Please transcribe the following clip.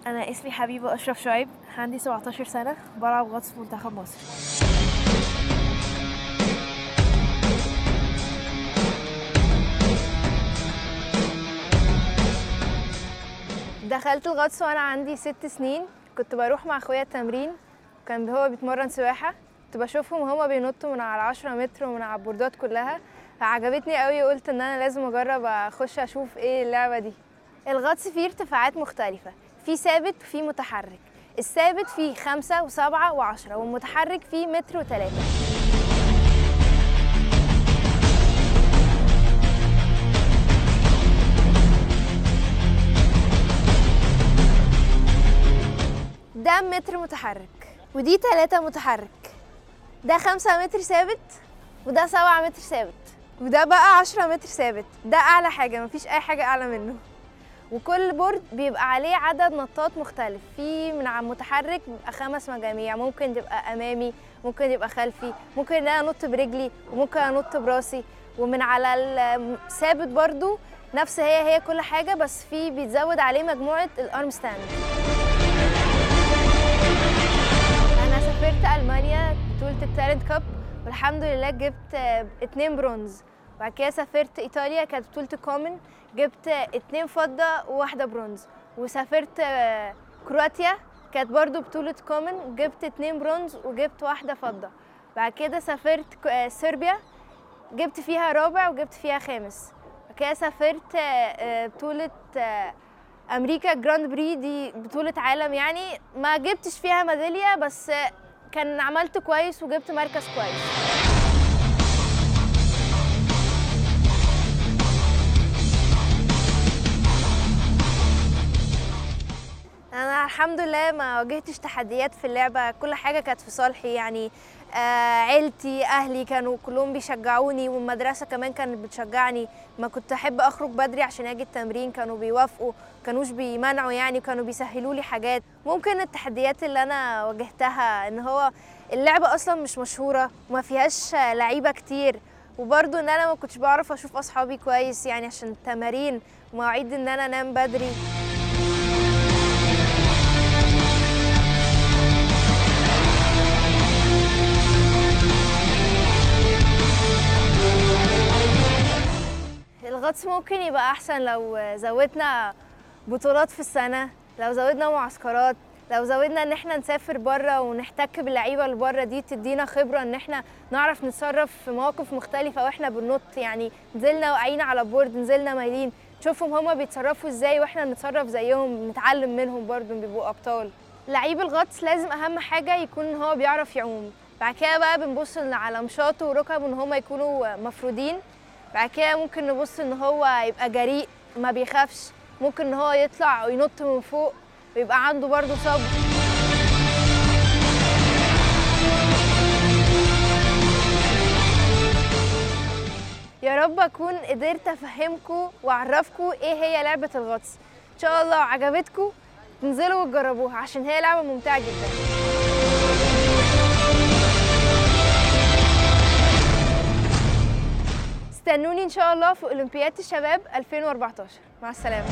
أنا اسمي حبيبة أشرف شعيب، عندي 17 سنة، بلعب غطس في منتخب مصر. دخلت الغطس وأنا عندي 6 سنين، كنت بروح مع أخويا التمرين، كان هو بيتمرن سباحة، كنت بشوفهم وهما بينطوا من على 10 متر ومن على البوردات كلها، فعجبتني قوي وقلت إن أنا لازم أجرب أخش أشوف إيه اللعبة دي. الغطس فيه ارتفاعات مختلفة، في ثابت وفي متحرك. الثابت فيه 5 و7 و10، والمتحرك فيه 1.3 متر. ده متر متحرك، ودي 3 متحرك، ده 5 متر ثابت، وده 7 متر ثابت، وده بقى 10 متر ثابت. ده أعلى حاجة، مفيش أي حاجة أعلى منه. وكل board بيبقى عليه عدد نطات مختلف، في من على المتحرك بيبقى 5 مجاميع، ممكن تبقى امامي، ممكن يبقى خلفي، ممكن ان انا انط برجلي، وممكن انط براسي. ومن على الثابت برضو نفس هي كل حاجة، بس في بيتزود عليه مجموعة ال arm stand. انا سافرت المانيا بطوله ال Talent Cup والحمد لله جبت 2 برونز. بعد كده سافرت ايطاليا، كانت بطوله ال Common، جبت 2 فضة و1 برونز. وسافرت كرواتيا، كانت برضو بطوله Common، جبت 2 برونز وجبت 1 فضة. بعد كده سافرت صربيا، جبت فيها رابع وجبت فيها خامس. بعد كده سافرت بطوله امريكا Grand Prix، دي بطوله عالم يعني، ما جبتش فيها ميدالية بس كان عملت كويس وجبت مركز كويس. أنا الحمد لله ما واجهتش تحديات في اللعبة، كل حاجة كانت في صالحي يعني. عيلتي أهلي كانوا كلهم بيشجعوني، والمدرسة كمان كانت بتشجعني. ما كنت أحب أخرج بدري عشان أجي التمرين، كانوا بيوافقوا، كانوش بيمنعوا يعني، كانوا بيسهلوا لي حاجات. ممكن التحديات اللي أنا واجهتها إن هو اللعبة أصلا مش مشهورة وما فيهاش لعيبة كتير، وبرضه إن أنا ما كنتش بعرف أشوف أصحابي كويس يعني عشان التمارين ومواعيد إن أنا أنام بدري. الغطس ممكن يبقى أحسن لو زودنا بطولات في السنة، لو زودنا معسكرات، لو زودنا إن احنا نسافر بره ونحتك باللعيبة اللي بره دي، تدينا خبرة إن احنا نعرف نتصرف في مواقف مختلفة واحنا بننط. يعني نزلنا وقعينا على board، نزلنا مايلين، نشوفهم هما بيتصرفوا إزاي واحنا نتصرف زيهم، نتعلم منهم برضه، بيبقوا أبطال. لعيب الغطس لازم أهم حاجة يكون هو بيعرف يعوم. بعد كده بقى بنبص على مشاطه وركبه إن هما يكونوا مفرودين. بعد كده ممكن نبص ان هو يبقى جريء ما بيخافش، ممكن ان هو يطلع وينط من فوق ويبقى عنده برضه صبر. يا رب اكون قدرت افهمكم واعرفكم ايه هي لعبة الغطس. ان شاء الله عجبتكم تنزلوا وتجربوها عشان هي لعبة ممتعة جدا. استنوني إن شاء الله في أولمبياد الشباب 2014. مع السلامة.